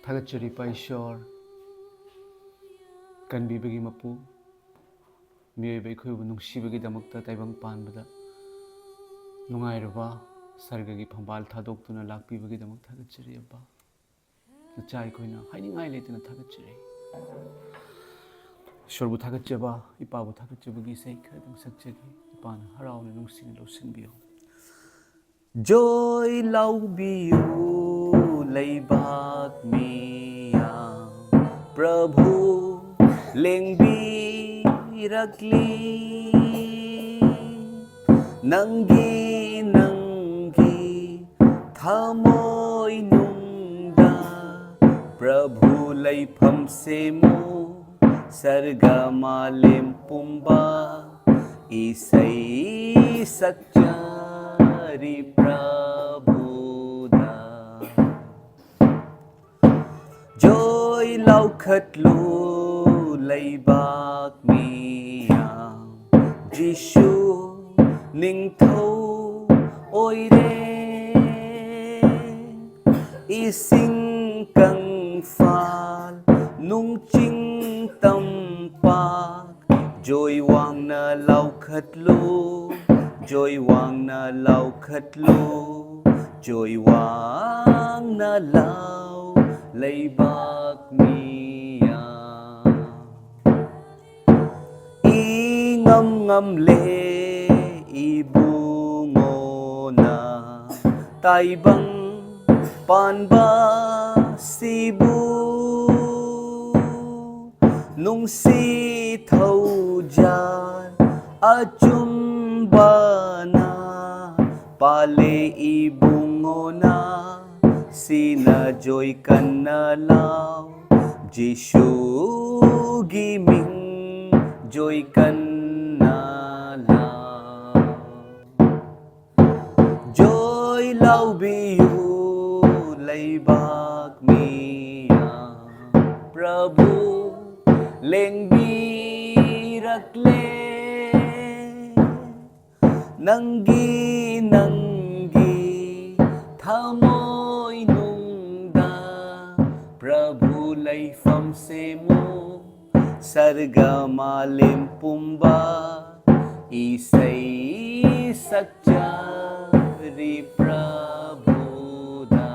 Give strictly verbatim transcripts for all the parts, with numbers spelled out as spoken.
ꯊꯥꯒꯠꯆꯔꯤ ꯏꯄꯥ ꯏꯁꯣꯔ, ꯀꯟꯕꯤꯕꯒꯤ ꯃꯄꯨ, ꯃꯤꯑꯣꯏꯕ ꯑꯩꯈꯣꯏꯕꯨ ꯅꯨꯡꯁꯤꯕꯒꯤꯗꯃꯛꯇ ꯇꯥꯏꯕꯪ ꯄꯥꯟꯕꯗ ꯅꯨꯡꯉꯥꯏꯔꯕ ꯁꯔꯒꯒꯤ ꯐꯝꯕꯥꯜ ꯊꯥꯗꯣꯛꯇꯨꯅ ꯂꯥꯛꯄꯤꯕꯒꯤꯗꯃꯛ ꯊꯥꯒꯠꯆꯔꯤ ꯑꯄꯥ꯫ ꯅꯆꯥ ꯑꯩꯈꯣꯏꯅ ꯍꯥꯏꯅꯤꯡꯉꯥꯏ ꯂꯩꯇꯅ ꯊꯥꯒꯠꯆꯔꯤ꯫ ꯏꯁꯣꯔꯕꯨ ꯊꯥꯒꯠꯆꯕ, ꯏꯄꯥꯕꯨ ꯊꯥꯒꯠꯆꯕꯒꯤ ꯏꯁꯩ ꯈꯔꯗꯪ ꯁꯛꯆꯒꯦ꯫ ꯏꯄꯥꯅ ꯍꯔꯥꯎꯅ ꯅꯨꯡꯁꯤꯅ ꯂꯧꯁꯤꯟꯕꯤꯌꯨ꯫ ꯖꯣꯏ ꯂꯥꯎꯕꯤꯌꯨ ꯂꯩꯕꯥꯛ ꯃꯤꯌꯥꯝ, ꯄ꯭ꯔꯚꯨ ꯂꯦꯡꯕꯤꯔꯛꯂꯤ꯫ ꯅꯪꯒꯤ, ꯅꯪꯒꯤ ꯊꯃꯣꯏꯅꯨꯡꯗ ꯄ꯭ꯔꯚꯨ ꯂꯩꯐꯝ ꯁꯦꯝꯃꯨ꯫ ꯁꯔꯒ ꯃꯥꯂꯦꯝ ꯄꯨꯝꯕ ꯏꯁꯩ ꯁꯛꯆꯔꯤ ꯄ꯭ꯔꯚꯨꯗ꯫ ꯖꯣꯏ ꯂꯥꯎꯈꯠꯂꯨ ꯂꯩꯕꯥꯛ ꯃꯤꯌꯥꯝ, ꯖꯤꯁꯨ ꯅꯤꯡꯊꯧ ꯑꯣꯏꯔꯦ꯫ ꯏꯁꯤꯡ ꯀꯪꯐꯥꯜ ꯅꯨꯡꯆꯤꯡ ꯇꯝꯄꯥꯛ, ꯖꯣꯏ ꯋꯥꯡꯅ ꯂꯥꯎꯈꯠꯂꯨ, ꯖꯣꯏ ꯋꯥꯡꯅ ꯂꯥꯎꯈꯠꯂꯨ, ꯖꯣꯏ ꯋꯥꯡꯅ ꯂꯥꯎ ꯂꯩꯕꯥꯛ ꯃꯤꯌꯥꯝ꯫ ꯏꯉꯝ ꯉꯝꯂꯦ ꯏꯕꯨꯡꯉꯣꯅ ꯇꯥꯏꯕꯪ ꯄꯥꯟꯕ ꯁꯤꯕꯨ꯫ ꯅꯨꯡꯁꯤ ꯊꯧꯖꯥꯜ ꯑꯆꯨꯝꯕꯅ ꯄꯥꯜꯂꯦ ꯏꯕꯨꯡꯉꯣꯅ꯫ ꯁꯤꯅ ꯖꯣꯏ ꯀꯟꯅ ꯂꯥꯎ, ꯖꯤꯁꯨꯒꯤ ꯃꯤꯡ ꯖꯣꯏ ꯀꯟꯅ ꯂꯥꯎ꯫ ꯖꯣꯏ ꯂꯥꯎꯕꯤꯌꯨ ꯂꯩꯕꯥꯛ ꯃꯤꯌꯥꯝ, ꯄ꯭ꯔꯚꯨ ꯂꯦꯡꯕꯤꯔꯛꯂꯦ꯫ ꯅꯪꯒꯤ, ꯅꯪꯒꯤ ꯊꯃꯣꯏꯅꯨꯡꯗ ꯂꯩꯐꯝ ꯁꯦꯝꯃꯨ꯫ ꯁꯔꯒ ꯃꯥꯂꯦꯝ ꯄꯨꯝꯕ ꯏꯁꯩ ꯁꯛꯆꯔꯤ ꯄ꯭ꯔꯚꯨꯗ꯫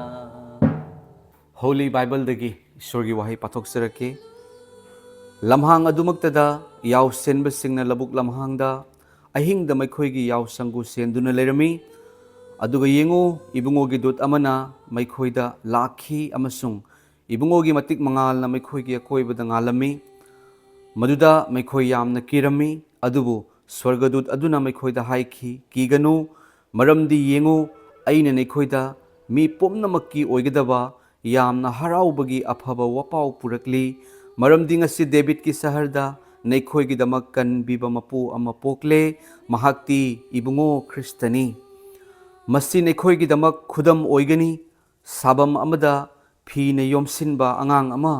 Holy Bibleꯗꯒꯤ ꯏꯁꯣꯔꯒꯤ ꯋꯥꯍꯩ ꯄꯥꯊꯣꯛꯆꯔꯛꯀꯦ꯫ ꯂꯝꯍꯥꯡ ꯑꯗꯨꯃꯛꯇꯗ ꯌꯥꯎꯁꯦꯟꯕꯁꯤꯡꯅ ꯂꯧꯕꯨꯛ ꯂꯝꯍꯥꯡꯗ ꯑꯍꯤꯡꯗ ꯃꯈꯣꯏꯒꯤ ꯌꯥꯎꯁꯪꯒꯨ ꯁꯦꯟꯗꯨꯅ ꯂꯩꯔꯝꯃꯤ꯫ ꯑꯗꯨꯒ ꯌꯦꯡꯉꯨ, ꯏꯕꯨꯡꯉꯣꯒꯤ ꯗꯨꯠ ꯑꯃꯅ ꯃꯈꯣꯏꯗ ꯂꯥꯛꯈꯤ ꯑꯃꯁꯨꯡ ꯏꯕꯨꯡꯉꯣꯒꯤ ꯃꯇꯤꯛ ꯃꯉꯥꯜꯅ ꯃꯈꯣꯏꯒꯤ ꯑꯀꯣꯏꯕꯗ ꯉꯥꯜꯂꯝꯃꯤ꯫ ꯃꯗꯨꯗ ꯃꯈꯣꯏ ꯌꯥꯝꯅ ꯀꯤꯔꯝꯃꯤ꯫ ꯑꯗꯨꯕꯨ ꯁ꯭ꯋꯔꯒꯗꯨꯠ ꯑꯗꯨꯅ ꯃꯈꯣꯏꯗ ꯍꯥꯏꯈꯤ, "ꯀꯤꯒꯅꯨ, ꯃꯔꯝꯗꯤ ꯌꯦꯡꯉꯨ, ꯑꯩꯅ ꯅꯈꯣꯏꯗ ꯃꯤ ꯄꯨꯝꯅꯃꯛꯀꯤ ꯑꯣꯏꯒꯗꯕ ꯌꯥꯝꯅ ꯍꯔꯥꯎꯕꯒꯤ ꯑꯐꯕ ꯋꯥꯄꯥꯎ ꯄꯨꯔꯛꯂꯤ꯫ ꯃꯔꯝꯗꯤ ꯉꯁꯤ ꯗꯦꯕꯤꯠꯀꯤ ꯁꯍꯔꯗ ꯅꯈꯣꯏꯒꯤꯗꯃꯛ ꯀꯟꯕꯤꯕ ꯃꯄꯨ ꯑꯃ ꯄꯣꯛꯂꯦ꯫ ꯃꯍꯥꯛꯇꯤ ꯏꯕꯨꯡꯉꯣ ꯈ꯭ꯔꯤꯁꯇꯅꯤ꯫ ꯃꯁꯤ ꯅꯈꯣꯏꯒꯤꯗꯃꯛ ꯈꯨꯗꯝ ꯑꯣꯏꯒꯅꯤ꯫ ꯁꯥꯐꯝ ꯑꯃꯗ ꯐꯤꯅ ꯌꯣꯝꯁꯤꯟꯕ ꯑꯉꯥꯡ ꯑꯃ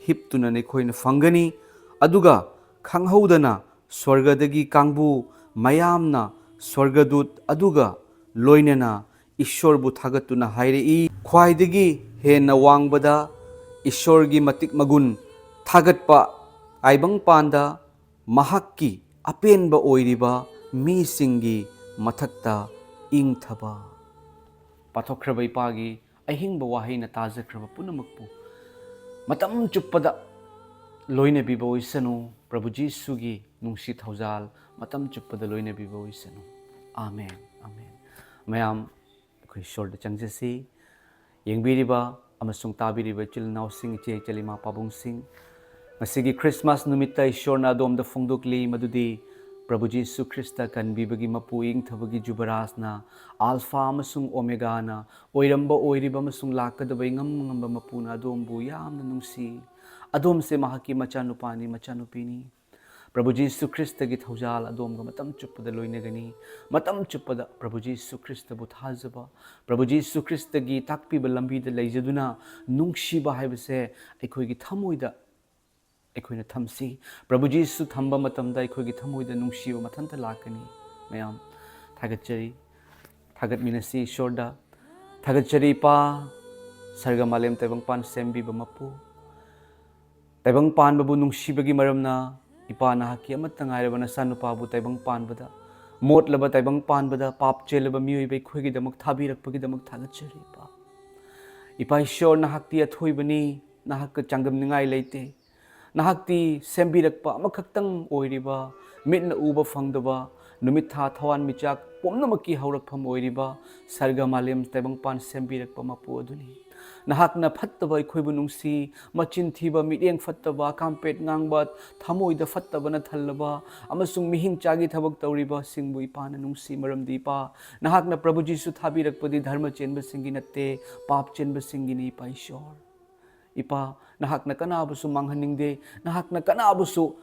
ꯍꯤꯞꯇꯨꯅ ꯅꯈꯣꯏꯅ ꯐꯪꯒꯅꯤ꯫ ꯑꯗꯨꯒ ꯈꯪꯍꯧꯗꯅ ꯁ꯭ꯋꯔꯒꯗꯒꯤ ꯀꯥꯡꯕꯨ ꯃꯌꯥꯝꯅ ꯁ꯭ꯋꯔꯒꯗꯨꯠ ꯑꯗꯨꯒ ꯂꯣꯏꯅꯅ ꯏꯁꯣꯔꯕꯨ ꯊꯥꯒꯠꯇꯨꯅ ꯍꯥꯏꯔꯛꯏ, ꯈ꯭ꯋꯥꯏꯗꯒꯤ ꯍꯦꯟꯅ ꯋꯥꯡꯕꯗ ꯏꯁꯣꯔꯒꯤ ꯃꯇꯤꯛ ꯃꯒꯨꯟ ꯊꯥꯒꯠꯄ, ꯇꯥꯏꯕꯪꯄꯥꯟꯗ ꯃꯍꯥꯛꯀꯤ ꯑꯄꯦꯟꯕ ꯑꯣꯏꯔꯤꯕ ꯃꯤꯁꯤꯡꯒꯤ ꯃꯊꯛꯇ ꯏꯪꯊꯕ꯫" ꯄꯥꯊꯣꯛꯈ꯭ꯔꯕ ꯏꯄꯥꯒꯤ ꯑꯍꯤꯡꯕ ꯋꯥꯍꯩꯅ ꯇꯥꯖꯈ꯭ꯔꯕ ꯄꯨꯝꯅꯃꯛꯄꯨ ꯃꯇꯝ ꯆꯨꯞꯄꯗ ꯂꯣꯏꯅꯕꯤꯕ ꯑꯣꯏꯁꯅꯨ꯫ ꯄ꯭ꯔꯚꯨ ꯖꯤꯁꯨꯒꯤ ꯅꯨꯡꯁꯤ ꯊꯧꯖꯥꯜ ꯃꯇꯝ ꯆꯨꯞꯄꯗ ꯂꯣꯏꯅꯕꯤꯕ ꯑꯣꯏꯁꯅꯨ꯫ ꯑꯥꯃꯦꯟ, ꯑꯥꯃꯦꯟ꯫ ꯃꯌꯥꯝ ꯑꯩꯈꯣꯏ ꯏꯁꯣꯔꯗ ꯆꯪꯖꯁꯤ꯫ ꯌꯦꯡꯕꯤꯔꯤꯕ ꯑꯃꯁꯨꯡ ꯇꯥꯕꯤꯔꯤꯕ ꯏꯆꯤꯜ ꯏꯅꯥꯎꯁꯤꯡ, ꯏꯆꯦ ꯏꯆꯜ, ꯏꯃꯥ ꯄꯥꯕꯨꯡꯁꯤꯡ, ꯉꯁꯤꯒꯤ ꯈ꯭ꯔꯤꯁꯃꯥꯁ ꯅꯨꯃꯤꯠꯇ ꯏꯁꯣꯔꯅ ꯑꯗꯣꯝꯗ ꯐꯣꯡꯗꯣꯛꯂꯤ ꯃꯗꯨꯗꯤ ꯄ꯭ꯔꯚꯨ ꯖꯤꯁꯨ ꯈ꯭ꯔꯤꯁꯇ ꯀꯟꯕꯤꯕꯒꯤ ꯃꯄꯨ, ꯏꯪꯊꯕꯒꯤ ꯖꯨꯕꯔꯥꯖꯅ, ꯑꯜꯐꯥ ꯑꯃꯁꯨꯡ ꯑꯣꯃꯦꯒꯥꯅ, ꯑꯣꯏꯔꯝꯕ, ꯑꯣꯏꯔꯤꯕ ꯑꯃꯁꯨꯡ ꯂꯥꯛꯀꯗꯕ ꯏꯉꯝ ꯉꯝꯕ ꯃꯄꯨꯅ ꯑꯗꯣꯝꯕꯨ ꯌꯥꯝꯅ ꯅꯨꯡꯁꯤ꯫ ꯑꯗꯣꯝꯁꯦ ꯃꯍꯥꯛꯀꯤ ꯃꯆꯥꯅꯨꯄꯥꯅꯤ, ꯃꯆꯥꯅꯨꯄꯤꯅꯤ꯫ ꯄ꯭ꯔꯚꯨ ꯖꯤꯁꯨ ꯈ꯭ꯔꯤꯁꯇꯒꯤ ꯊꯧꯖꯥꯜ ꯑꯗꯣꯝꯒ ꯃꯇꯝ ꯆꯨꯞꯄꯗ ꯂꯣꯏꯅꯒꯅꯤ꯫ ꯃꯇꯝ ꯆꯨꯞꯄꯗ ꯄ꯭ꯔꯚꯨ ꯖꯤꯁꯨ ꯈ꯭ꯔꯤꯁꯇꯕꯨ ꯊꯥꯖꯕ, ꯄ꯭ꯔꯚꯨ ꯖꯤꯁꯨ ꯈ꯭ꯔꯤꯁꯇꯒꯤ ꯇꯥꯛꯄꯤꯕ ꯂꯝꯕꯤꯗ ꯂꯩꯖꯗꯨꯅ ꯅꯨꯡꯁꯤꯕ ꯍꯥꯏꯕꯁꯦ ꯑꯩꯈꯣꯏꯒꯤ ꯊꯃꯣꯏꯗ ꯑꯩꯈꯣꯏꯅ ꯊꯝꯁꯤ꯫ ꯄ꯭ꯔꯚꯨ ꯖꯤꯁꯨ ꯊꯝꯕ ꯃꯇꯝꯗ ꯑꯩꯈꯣꯏꯒꯤ ꯊꯃꯣꯏꯗ ꯅꯨꯡꯁꯤꯕ ꯃꯊꯟꯇ ꯂꯥꯛꯀꯅꯤ꯫ ꯃꯌꯥꯝ ꯊꯥꯒꯠꯆꯔꯤ, ꯊꯥꯒꯠꯃꯤꯟꯅꯁꯤ ꯏꯁꯣꯔꯗ꯫ ꯊꯥꯒꯠꯆꯔꯤ ꯏꯄꯥ, ꯁꯔꯒ ꯃꯥꯂꯦꯝ ꯇꯥꯏꯕꯪꯄꯥꯟ ꯁꯦꯝꯕꯤꯕ ꯃꯄꯨ꯫ ꯇꯥꯏꯕꯪ ꯄꯥꯟꯕꯕꯨ ꯅꯨꯡꯁꯤꯕꯒꯤ ꯃꯔꯝꯅ, ꯏꯄꯥ, ꯅꯍꯥꯛꯀꯤ ꯑꯃꯠꯇ ꯉꯥꯏꯔꯕ ꯅꯆꯥꯅꯨꯄꯥꯕꯨ ꯇꯥꯏꯕꯪ ꯄꯥꯟꯕꯗ, ꯃꯣꯠꯂꯕ ꯇꯥꯏꯕꯪ ꯄꯥꯟꯕꯗ, ꯄꯥꯞ ꯆꯦꯜꯂꯕ ꯃꯤꯑꯣꯏꯕ ꯑꯩꯈꯣꯏꯒꯤꯗꯃꯛ ꯊꯥꯕꯤꯔꯛꯄꯒꯤꯗꯃꯛ ꯊꯥꯒꯠꯆꯔꯤ, ꯏꯄꯥ꯫ ꯏꯄꯥ ꯏꯁꯣꯔ, ꯅꯍꯥꯛꯇꯤ ꯑꯊꯣꯏꯕꯅꯤ, ꯅꯍꯥꯛꯀ ꯆꯥꯡꯗꯝꯅꯤꯡꯉꯥꯏ ꯂꯩꯇꯦ꯫ ꯅꯍꯥꯛꯇꯤ ꯁꯦꯝꯕꯤꯔꯛꯄ ꯑꯃꯈꯛꯇꯪ ꯑꯣꯏꯔꯤꯕ, ꯃꯤꯠꯅ ꯎꯕ ꯐꯪꯗꯕ, ꯅꯨꯃꯤꯠ ꯊꯥ ꯊꯋꯥꯟꯃꯤꯆꯥꯛ ꯄꯨꯝꯅꯃꯛꯀꯤ ꯍꯧꯔꯛꯐꯝ ꯑꯣꯏꯔꯤꯕ ꯁꯔꯒ ꯃꯥꯂꯦꯝ ꯇꯥꯏꯕꯪꯄꯥꯟ ꯁꯦꯝꯕꯤꯔꯛꯄ ꯃꯄꯨ ꯑꯗꯨꯅꯤ꯫ ꯅꯍꯥꯛꯅ ꯐꯠꯇꯕ ꯑꯩꯈꯣꯏꯕꯨ ꯅꯨꯡꯁꯤ, ꯃꯆꯤꯟ ꯊꯤꯕ, ꯃꯤꯠꯌꯦꯡ ꯐꯠꯇꯕ, ꯀꯥꯝꯄꯦꯠ ꯉꯥꯡꯕ, ꯊꯃꯣꯏꯗ ꯐꯠꯇꯕꯅ ꯊꯜꯂꯕ ꯑꯃꯁꯨꯡ ꯃꯤꯍꯤꯡ ꯆꯥꯒꯤ ꯊꯕꯛ ꯇꯧꯔꯤꯕꯁꯤꯡꯕꯨ ꯏꯄꯥꯅ ꯅꯨꯡꯁꯤ꯫ ꯃꯔꯝꯗꯤ ꯏꯄꯥ, ꯅꯍꯥꯛꯅ ꯄ꯭ꯔꯚꯨ ꯖꯤꯁꯨ ꯊꯥꯕꯤꯔꯛꯄꯗꯤ ꯙꯔꯃ ꯆꯦꯟꯕꯁꯤꯡꯒꯤ ꯅꯠꯇꯦ, ꯄꯥꯞ ꯆꯦꯟꯕꯁꯤꯡꯒꯤꯅꯤ, ꯏꯄꯥ ꯏꯁꯣꯔ꯫ ꯏꯄꯥ, ꯅꯍꯥꯛꯅ ꯀꯅꯥꯕꯨꯁꯨ ꯃꯥꯡꯍꯟꯅꯤꯡꯗꯦ, ꯅꯍꯥꯛꯅ ꯀꯅꯥꯕꯨꯁꯨ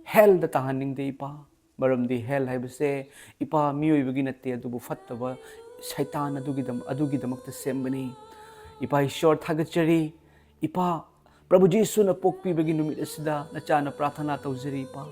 ꯍꯦꯜꯗ ꯇꯥꯍꯟꯅꯤꯡꯗꯦ, ꯏꯄꯥ꯫ ꯃꯔꯝꯗꯤ ꯍꯦꯜ ꯍꯥꯏꯕꯁꯦ, ꯏꯄꯥ, ꯃꯤꯑꯣꯏꯕꯒꯤ ꯅꯠꯇꯦ, ꯑꯗꯨꯕꯨ ꯐꯠꯇꯕ ꯁꯩꯇꯥꯟ ꯑꯗꯨꯒꯤꯗꯝ-, ꯑꯗꯨꯒꯤꯗꯃꯛꯇ ꯁꯦꯝꯕꯅꯤ꯫ ꯏꯄꯥ ꯏꯁꯣꯔ, ꯊꯥꯒꯠꯆꯔꯤ꯫ ꯏꯄꯥ, ꯄ꯭ꯔꯚꯨ ꯖꯤꯁꯨꯅ ꯄꯣꯛꯄꯤꯕꯒꯤ ꯅꯨꯃꯤꯠ ꯑꯁꯤꯗ ꯅꯆꯥꯅ ꯄ꯭ꯔꯥꯊꯅꯥ ꯇꯧꯖꯔꯤ, ꯏꯄꯥ꯫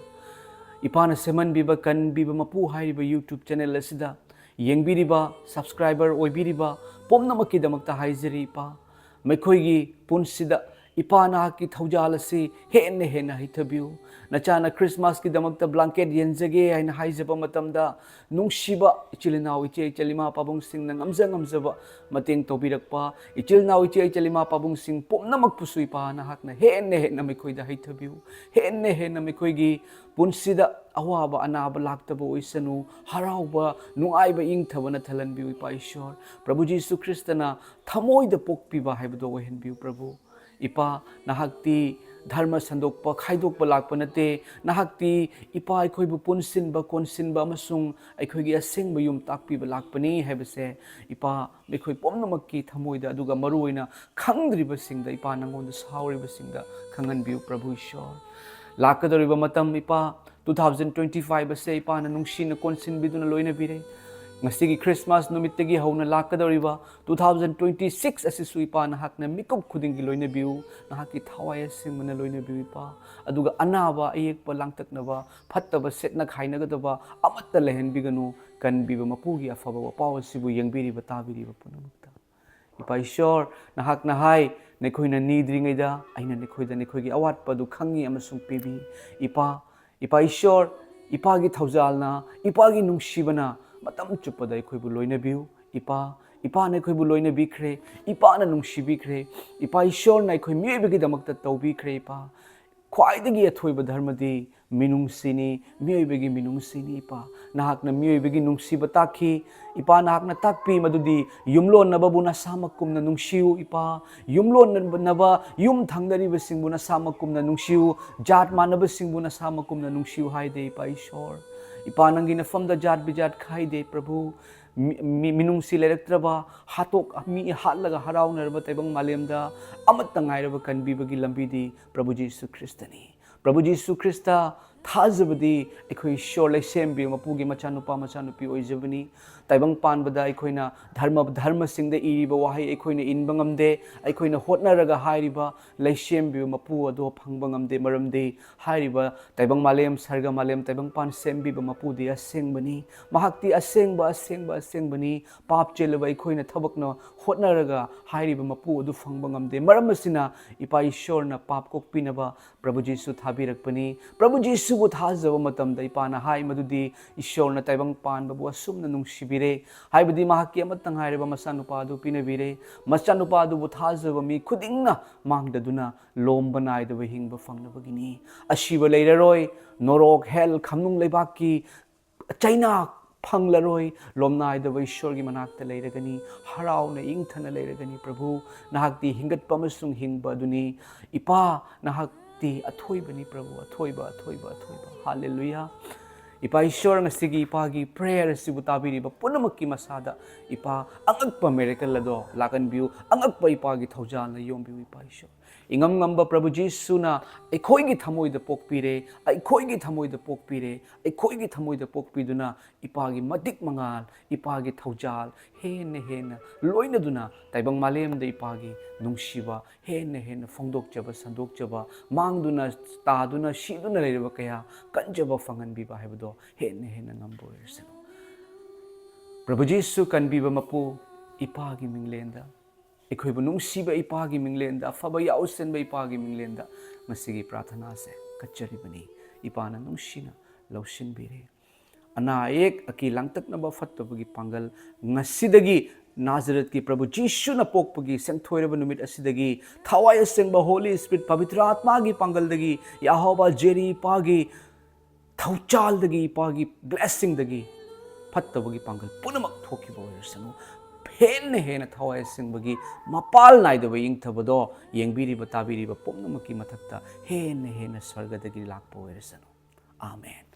ꯏꯄꯥꯅ ꯁꯦꯝꯍꯟꯕꯤꯕ, ꯀꯟꯕꯤꯕ ꯃꯄꯨ ꯍꯥꯏꯔꯤꯕ YouTube ꯆꯦꯅꯦꯜ ꯑꯁꯤꯗ ꯌꯦꯡꯕꯤꯔꯤꯕ, ꯁꯕꯁꯀ꯭ꯔꯥꯏꯕꯔ ꯑꯣꯏꯕꯤꯔꯤꯕ ꯄꯨꯝꯅꯃꯛꯀꯤꯗꯃꯛꯇ ꯍꯥꯏꯖꯔꯤ, ꯏꯄꯥ꯫ ꯃꯈꯣꯏꯒꯤ ꯄꯨꯟꯁꯤꯗ, ꯏꯄꯥ, ꯅꯍꯥꯛꯀꯤ ꯊꯧꯖꯥꯜ ꯑꯁꯤ ꯍꯦꯟꯅ ꯍꯦꯟꯅ ꯍꯩꯊꯕꯤꯌꯨ꯫ ꯅꯆꯥꯅ ꯈ꯭ꯔꯤꯁꯃꯥꯁꯀꯤꯗꯃꯛꯇ ꯕ꯭ꯂꯥꯡꯀꯦꯠ ꯌꯦꯟꯖꯒꯦ ꯍꯥꯏꯅ ꯍꯥꯏꯖꯕ ꯃꯇꯝꯗ, ꯅꯨꯡꯁꯤꯕ ꯏꯆꯤꯜ ꯏꯅꯥꯎ, ꯏꯆꯦ ꯏꯆꯜ, ꯏꯃꯥ ꯄꯥꯕꯨꯡꯁꯤꯡꯅ ꯉꯝꯖ ꯉꯝꯖꯕ ꯃꯇꯦꯡ ꯇꯧꯕꯤꯔꯛꯄ ꯏꯆꯤꯜ ꯏꯅꯥꯎ, ꯏꯆꯦ ꯏꯆꯜ, ꯏꯃꯥ ꯄꯥꯕꯨꯡꯁꯤꯡ ꯄꯨꯝꯅꯃꯛꯄꯨꯁꯨ, ꯏꯄꯥ, ꯅꯍꯥꯛꯅ ꯍꯦꯟꯅ ꯍꯦꯟꯅ ꯃꯈꯣꯏꯗ ꯍꯩꯊꯕꯤꯌꯨ꯫ ꯍꯦꯟꯅ ꯍꯦꯟꯅ ꯃꯈꯣꯏꯒꯤ ꯄꯨꯟꯁꯤꯗ ꯑꯋꯥꯕ ꯑꯅꯥꯕ ꯂꯥꯛꯇꯕ ꯑꯣꯏꯁꯅꯨ, ꯍꯔꯥꯎꯕ, ꯅꯨꯡꯉꯥꯏꯕ, ꯏꯪꯊꯕꯅ ꯊꯜꯍꯟꯕꯤꯌꯨ, ꯏꯄꯥ ꯏꯁꯣꯔ꯫ ꯄ꯭ꯔꯚꯨ ꯖꯤꯁꯨ ꯈ꯭ꯔꯤꯁꯇꯅ ꯊꯃꯣꯏꯗ ꯄꯣꯛꯄꯤꯕ ꯍꯥꯏꯕꯗꯣ ꯑꯣꯏꯍꯟꯕꯤꯌꯨ, ꯄ꯭ꯔꯚꯨ꯫ ꯏꯄꯥ, ꯅꯍꯥꯛꯇꯤ ꯙꯔꯃ ꯁꯟꯗꯣꯛꯄ, ꯈꯥꯏꯗꯣꯛꯄ ꯂꯥꯛꯄ ꯅꯠꯇꯦ꯫ ꯅꯍꯥꯛꯇꯤ, ꯏꯄꯥ, ꯑꯩꯈꯣꯏꯕꯨ ꯄꯨꯟꯁꯤꯟꯕ, ꯀꯣꯟꯁꯤꯟꯕ ꯑꯃꯁꯨꯡ ꯑꯩꯈꯣꯏꯒꯤ ꯑꯁꯦꯡꯕ ꯌꯨꯝ ꯇꯥꯛꯄꯤꯕ ꯂꯥꯛꯄꯅꯤ ꯍꯥꯏꯕꯁꯦ, ꯏꯄꯥ, ꯑꯩꯈꯣꯏ ꯄꯨꯝꯅꯃꯛꯀꯤ ꯊꯃꯣꯏꯗ, ꯑꯗꯨꯒ ꯃꯔꯨꯑꯣꯏꯅ ꯈꯪꯗ꯭ꯔꯤꯕꯁꯤꯡꯗ, ꯏꯄꯥ, ꯅꯉꯣꯟꯗ ꯁꯥꯎꯔꯤꯕꯁꯤꯡꯗ ꯈꯪꯍꯟꯕꯤꯌꯨ, ꯄ꯭ꯔꯚꯨ ꯏꯁꯣꯔ꯫ ꯂꯥꯛꯀꯗꯧꯔꯤꯕ ꯃꯇꯝ, ꯏꯄꯥ, two thousand twenty five ꯑꯁꯦ ꯏꯄꯥꯅ ꯅꯨꯡꯁꯤꯅ ꯀꯣꯟꯁꯤꯟꯕꯤꯗꯨꯅ ꯂꯣꯏꯅꯕꯤꯔꯦ꯫ ꯉꯁꯤꯒꯤ ꯈ꯭ꯔꯤꯁꯃꯥꯁ ꯅꯨꯃꯤꯠꯇꯒꯤ ꯍꯧꯅ ꯂꯥꯛꯀꯗꯧꯔꯤꯕ two thousand twenty six ꯑꯁꯤꯁꯨ, ꯏꯄꯥ, ꯅꯍꯥꯛꯅ ꯃꯤꯀꯨꯞ ꯈꯨꯗꯤꯡꯒꯤ ꯂꯣꯏꯅꯕꯤꯌꯨ, ꯅꯍꯥꯛꯀꯤ ꯊꯋꯥꯏ ꯑꯁꯦꯡꯕꯅ ꯂꯣꯏꯅꯕꯤꯌꯨ, ꯏꯄꯥ꯫ ꯑꯗꯨꯒ ꯑꯅꯥꯕ, ꯑꯌꯦꯛꯄ, ꯂꯥꯡꯇꯛꯅꯕ, ꯐꯠꯇꯕ ꯁꯦꯠꯅ ꯈꯥꯏꯅꯒꯗꯕ ꯑꯃꯠꯇ ꯂꯩꯍꯟꯕꯤꯒꯅꯨ꯫ ꯀꯟꯕꯤꯕ ꯃꯄꯨꯒꯤ ꯑꯐꯕ ꯋꯥꯄꯥꯎ ꯑꯁꯤꯕꯨ ꯌꯦꯡꯕꯤꯔꯤꯕ, ꯇꯥꯕꯤꯔꯤꯕ ꯄꯨꯝꯅꯃꯛꯇ, ꯏꯄꯥ ꯏꯁꯣꯔ, ꯅꯍꯥꯛꯅ ꯍꯥꯏ, ꯅꯈꯣꯏꯅ ꯅꯤꯗ꯭ꯔꯤꯉꯩꯗ ꯑꯩꯅ ꯅꯈꯣꯏꯗ ꯅꯈꯣꯏꯒꯤ ꯑꯋꯥꯠꯄ ꯑꯗꯨ ꯈꯪꯉꯤ ꯑꯃꯁꯨꯡ ꯄꯤꯕꯤ꯫ ꯏꯄꯥ, ꯏꯄꯥ ꯏꯁꯣꯔ, ꯏꯄꯥꯒꯤ ꯊꯧꯖꯥꯜꯅ, ꯏꯄꯥꯒꯤ ꯅꯨꯡꯁꯤꯕꯅ ꯃꯇꯝ ꯆꯨꯞꯄꯗ ꯑꯩꯈꯣꯏꯕꯨ ꯂꯣꯏꯅꯕꯤꯌꯨ꯫ ꯏꯄꯥ, ꯏꯄꯥꯅ ꯑꯩꯈꯣꯏꯕꯨ ꯂꯣꯏꯅꯕꯤꯈ꯭ꯔꯦ, ꯏꯄꯥꯅ ꯅꯨꯡꯁꯤꯕꯤꯈ꯭ꯔꯦ, ꯏꯄꯥ ꯏꯁꯣꯔꯅ ꯑꯩꯈꯣꯏ ꯃꯤꯑꯣꯏꯕꯒꯤꯗꯃꯛꯇ ꯇꯧꯕꯤꯈ꯭ꯔꯦ꯫ ꯏꯄꯥ, ꯈ꯭ꯋꯥꯏꯗꯒꯤ ꯑꯊꯣꯏꯕ ꯙꯔꯃꯗꯤ ꯃꯤꯅꯨꯡꯁꯤꯅꯤ, ꯃꯤꯑꯣꯏꯕꯒꯤ ꯃꯤꯅꯨꯡꯁꯤꯅꯤ꯫ ꯏꯄꯥ, ꯅꯍꯥꯛꯅ ꯃꯤꯑꯣꯏꯕꯒꯤ ꯅꯨꯡꯁꯤꯕ ꯇꯥꯛꯈꯤ꯫ ꯏꯄꯥ, ꯅꯍꯥꯛꯅ ꯇꯥꯛꯄꯤ ꯃꯗꯨꯗꯤ ꯌꯨꯝꯂꯣꯟꯅꯕꯕꯨ ꯅꯁꯥꯃꯛ ꯀꯨꯝꯅ ꯅꯨꯡꯁꯤꯌꯨ꯫ ꯏꯄꯥ, ꯌꯨꯝꯂꯣꯟꯅꯕ, ꯌꯨꯝ ꯊꯪꯅꯔꯤꯕꯁꯤꯡꯕꯨ ꯅꯁꯥꯃꯛ ꯀꯨꯝꯅ ꯅꯨꯡꯁꯤꯌꯨ, ꯖꯥꯠ ꯃꯥꯟꯅꯕꯁꯤꯡꯕꯨ ꯅꯁꯥꯃꯛ ꯀꯨꯝꯅ ꯅꯨꯡꯁꯤꯌꯨ ꯍꯥꯏꯗꯦ꯫ ꯏꯄꯥ ꯏꯁꯣꯔ, ꯏꯄꯥ, ꯅꯪꯒꯤ ꯅꯐꯝꯗ ꯖꯥꯠ ꯕꯤꯖꯥꯠ ꯈꯥꯏꯗꯦ꯫ ꯄ꯭ꯔꯚꯨ, ꯃꯤ-, ꯃꯤ-, ꯃꯤꯅꯨꯡꯁꯤ ꯂꯩꯔꯛꯇ꯭ꯔꯕ, ꯍꯥꯠꯇꯣꯛ-, ꯃꯤ ꯍꯥꯠꯂꯒ ꯍꯔꯥꯎꯅꯔꯕ ꯇꯥꯏꯕꯪ ꯃꯥꯂꯦꯝꯗ ꯑꯃꯠꯇ ꯉꯥꯏꯔꯕ ꯀꯟꯕꯤꯕꯒꯤ ꯂꯝꯕꯤꯗꯤ ꯄ꯭ꯔꯚꯨ ꯖꯤꯁꯨ ꯈ꯭ꯔꯤꯁꯇꯅꯤ꯫ ꯄ꯭ꯔꯚꯨ ꯖꯤꯁꯨ ꯈ꯭ꯔꯤꯁꯇ ꯊꯥꯖꯕꯗꯤ ꯑꯩꯈꯣꯏ ꯏꯁꯣꯔ ꯂꯩꯁꯦꯝꯕꯤ ꯃꯄꯨꯒꯤ ꯃꯆꯥꯅꯨꯄꯥ ꯃꯆꯥꯅꯨꯄꯤ ꯑꯣꯏꯖꯕꯅꯤ꯫ ꯇꯥꯏꯕꯪ ꯄꯥꯟꯕꯗ ꯑꯩꯈꯣꯏꯅ ꯙꯔꯃ, ꯙꯔꯃꯁꯤꯡꯗ ꯏꯔꯤꯕ ꯋꯥꯍꯩ ꯑꯩꯈꯣꯏꯅ ꯏꯟꯕ ꯉꯝꯗꯦ꯫ ꯑꯩꯈꯣꯏꯅ ꯍꯣꯠꯅꯔꯒ ꯍꯥꯏꯔꯤꯕ ꯂꯩꯁꯦꯝꯕꯤꯕ ꯃꯄꯨ ꯑꯗꯣ ꯐꯪꯕ ꯉꯝꯗꯦ, ꯃꯔꯝꯗꯤ ꯍꯥꯏꯔꯤꯕ ꯇꯥꯏꯕꯪ ꯃꯥꯂꯦꯝ, ꯁꯔꯒ ꯃꯥꯂꯦꯝ, ꯇꯥꯏꯕꯪꯄꯥꯟ ꯁꯦꯝꯕꯤꯕ ꯃꯄꯨꯗꯤ ꯑꯁꯦꯡꯕꯅꯤ꯫ ꯃꯍꯥꯛꯇꯤ ꯑꯁꯦꯡꯕ, ꯑꯁꯦꯡꯕ, ꯑꯁꯦꯡꯕꯅꯤ꯫ ꯄꯥꯞ ꯆꯦꯜꯂꯕ ꯑꯩꯈꯣꯏꯅ ꯊꯕꯛꯅ ꯍꯣꯠꯅꯔꯒ ꯍꯥꯏꯔꯤꯕ ꯃꯄꯨ ꯑꯗꯨ ꯐꯪꯕ ꯉꯝꯗꯦ꯫ ꯃꯔꯝ ꯑꯁꯤꯅ ꯏꯄꯥ ꯏꯁꯣꯔꯅ ꯄꯥꯞ ꯀꯣꯛꯄꯤꯅꯕ ꯄ꯭ꯔꯚꯨ ꯖꯤꯁꯨ ꯊꯥꯕꯤꯔꯛꯄꯅꯤ꯫ ꯄ꯭ꯔꯚꯨ ꯖꯤꯁꯨꯕꯨ ꯊꯥꯖꯕ ꯃꯇꯝꯗ ꯏꯄꯥꯅ ꯍꯥꯏ ꯃꯗꯨꯗꯤ ꯏꯁꯣꯔꯅ ꯇꯥꯏꯕꯪ ꯄꯥꯟꯕꯕꯨ ꯑꯁꯨꯝꯅ ꯅꯨꯡꯁꯤꯕꯤꯔꯦ, ꯍꯥꯏꯕꯗꯤ ꯃꯍꯥꯛꯀꯤ ꯑꯃꯠꯇ ꯉꯥꯏꯔꯕ ꯃꯆꯥꯅꯨꯄꯥ ꯑꯗꯨ ꯄꯤꯅꯕꯤꯔꯦ꯫ ꯃꯆꯥꯅꯨꯄꯥ ꯑꯗꯨꯕꯨ ꯊꯥꯖꯕ ꯃꯤ ꯈꯨꯗꯤꯡꯅ ꯃꯥꯡꯗꯗꯨꯅ ꯂꯣꯝꯕ ꯅꯥꯏꯗꯕ ꯍꯤꯡꯕ ꯐꯪꯅꯕꯒꯤꯅꯤ꯫ ꯑꯁꯤꯕ ꯂꯩꯔꯔꯣꯏ, ꯅꯣꯔꯣꯛ, ꯍꯦꯜ, ꯈꯝꯅꯨꯡ ꯂꯩꯕꯥꯛꯀꯤ ꯆꯩꯅꯥ ꯐꯪꯂꯔꯣꯏ꯫ ꯂꯣꯝꯅꯥꯏꯗꯕ ꯏꯁꯣꯔꯒꯤ ꯃꯅꯥꯛꯇ ꯂꯩꯔꯒꯅꯤ, ꯍꯔꯥꯎꯅ ꯏꯪꯊꯅ ꯂꯩꯔꯒꯅꯤ꯫ ꯄ꯭ꯔꯚꯨ, ꯅꯍꯥꯛꯇꯤ ꯍꯤꯡꯒꯠꯄ ꯑꯃꯁꯨꯡ ꯍꯤꯡꯕ ꯑꯗꯨꯅꯤ꯫ ꯏꯄꯥ, ꯅꯍꯥꯛꯇꯤ ꯑꯊꯣꯏꯕꯅꯤ ꯄ꯭ꯔꯚꯨ, ꯑꯊꯣꯏꯕ, ꯑꯊꯣꯏꯕ, ꯑꯊꯣꯏꯕ꯫ ꯍꯥꯂꯦꯂꯨꯌꯥ꯫ ꯏꯄꯥ ꯏꯁꯣꯔ, ꯉꯁꯤꯒꯤ ꯏꯄꯥꯒꯤ prayer ꯑꯁꯤꯕꯨ ꯇꯥꯕꯤꯔꯤꯕ ꯄꯨꯝꯅꯃꯛꯀꯤ ꯃꯁꯥꯗ ꯏꯄꯥ ꯑꯉꯛꯄ miracle ꯑꯗꯣ ꯂꯥꯛꯍꯟꯕꯤꯌꯨ, ꯑꯉꯛꯄ ꯏꯄꯥꯒꯤ ꯊꯧꯖꯥꯜꯅ ꯌꯣꯝꯕꯤꯌꯨ꯫ ꯏꯄꯥ ꯏꯁꯣꯔ, ꯏꯉꯝ ꯉꯝꯕ ꯄ꯭ꯔꯚꯨ ꯖꯤꯁꯨꯅ ꯑꯩꯈꯣꯏꯒꯤ ꯊꯃꯣꯏꯗ ꯄꯣꯛꯄꯤꯔꯦ, ꯑꯩꯈꯣꯏꯒꯤ ꯊꯃꯣꯏꯗ ꯄꯣꯛꯄꯤꯔꯦ, ꯑꯩꯈꯣꯏꯒꯤ ꯊꯃꯣꯏꯗ ꯄꯣꯛꯄꯤꯗꯨꯅ ꯏꯄꯥꯒꯤ ꯃꯇꯤꯛ ꯃꯉꯥꯜ, ꯏꯄꯥꯒꯤ ꯊꯧꯖꯥꯜ ꯍꯦꯟꯅ ꯍꯦꯟꯅ ꯂꯣꯏꯅꯗꯨꯅ ꯇꯥꯏꯕꯪ ꯃꯥꯂꯦꯝꯗ ꯏꯄꯥꯒꯤ ꯅꯨꯡꯁꯤꯕ ꯍꯦꯟꯅ ꯍꯦꯟꯅ ꯐꯣꯡꯗꯣꯛꯆꯕ, ꯁꯟꯗꯣꯛꯆꯕ, ꯃꯥꯡꯗꯨꯅ, ꯇꯥꯗꯨꯅ, ꯁꯤꯗꯨꯅ ꯂꯩꯔꯕ ꯀꯌꯥ ꯀꯟꯖꯕ ꯐꯪꯍꯟꯕꯤꯕ ꯍꯥꯏꯕꯗꯣ ꯍꯦꯟꯅ ꯍꯦꯟꯅ ꯉꯝꯕ ꯑꯣꯏꯔꯁꯅꯨ꯫ ꯄ꯭ꯔꯚꯨ ꯖꯤꯁꯨ ꯀꯟꯕꯤꯕ ꯃꯄꯨ, ꯏꯄꯥꯒꯤ ꯃꯤꯡꯂꯦꯟꯗ ꯑꯩꯈꯣꯏꯕꯨ ꯅꯨꯡꯁꯤꯕ ꯏꯄꯥꯒꯤ ꯃꯤꯡꯂꯦꯟꯗ, ꯑꯐꯕ ꯌꯥꯎꯁꯦꯟꯕ ꯏꯄꯥꯒꯤ ꯃꯤꯡꯂꯦꯟꯗ ꯉꯁꯤꯒꯤ ꯄ꯭ꯔꯥꯊꯅꯥꯁꯦ ꯀꯠꯆꯔꯤꯕꯅꯤ꯫ ꯏꯄꯥꯅ ꯅꯨꯡꯁꯤꯅ ꯂꯧꯁꯤꯟꯕꯤꯔꯦ꯫ ꯑꯅꯥ ꯑꯌꯦꯛ ꯑꯀꯤ ꯂꯥꯡꯇꯛꯅꯕ ꯐꯠꯇꯕꯒꯤ ꯄꯥꯡꯒꯜ ꯉꯁꯤꯗꯒꯤ, ꯅꯥꯖꯔꯦꯠꯀꯤ ꯄ꯭ꯔꯚꯨ ꯖꯤꯁꯨꯅ ꯄꯣꯛꯄꯒꯤ ꯁꯦꯡꯊꯣꯏꯔꯕ ꯅꯨꯃꯤꯠ ꯑꯁꯤꯗꯒꯤ, ꯊꯋꯥꯏ ꯑꯁꯦꯡꯕ Holy Spirit ꯄꯕꯤꯇ꯭ꯔ ꯑꯥꯠꯃꯥꯒꯤ ꯄꯥꯡꯒꯜꯗꯒꯤ, ꯌꯥꯍꯣꯕꯥ ꯖꯦꯔꯤ ꯏꯄꯥꯒꯤ ꯊꯧꯆꯥꯜꯗꯒꯤ, ꯏꯄꯥꯒꯤ blessingꯗꯒꯤ ꯐꯠꯇꯕꯒꯤ ꯄꯥꯡꯒꯜ ꯄꯨꯝꯅꯃꯛ ꯊꯣꯛꯈꯤꯕ ꯑꯣꯏꯔꯁꯅꯨ꯫ ꯍꯦꯟꯅ ꯍꯦꯟꯅ ꯊꯋꯥꯏ ꯑꯁꯦꯡꯕꯒꯤ ꯃꯄꯥꯜ ꯅꯥꯏꯗꯕ ꯏꯪꯊꯕꯗꯣ ꯌꯦꯡꯕꯤꯔꯤꯕ, ꯇꯥꯕꯤꯔꯤꯕ ꯄꯨꯝꯅꯃꯛꯀꯤ ꯃꯊꯛꯇ ꯍꯦꯟꯅ ꯍꯦꯟꯅ ꯁ꯭ꯋꯔꯒꯗꯒꯤ ꯂꯥꯛꯄ ꯑꯣꯏꯔꯁꯅꯨ꯫ ꯑꯥꯃꯦꯟ꯫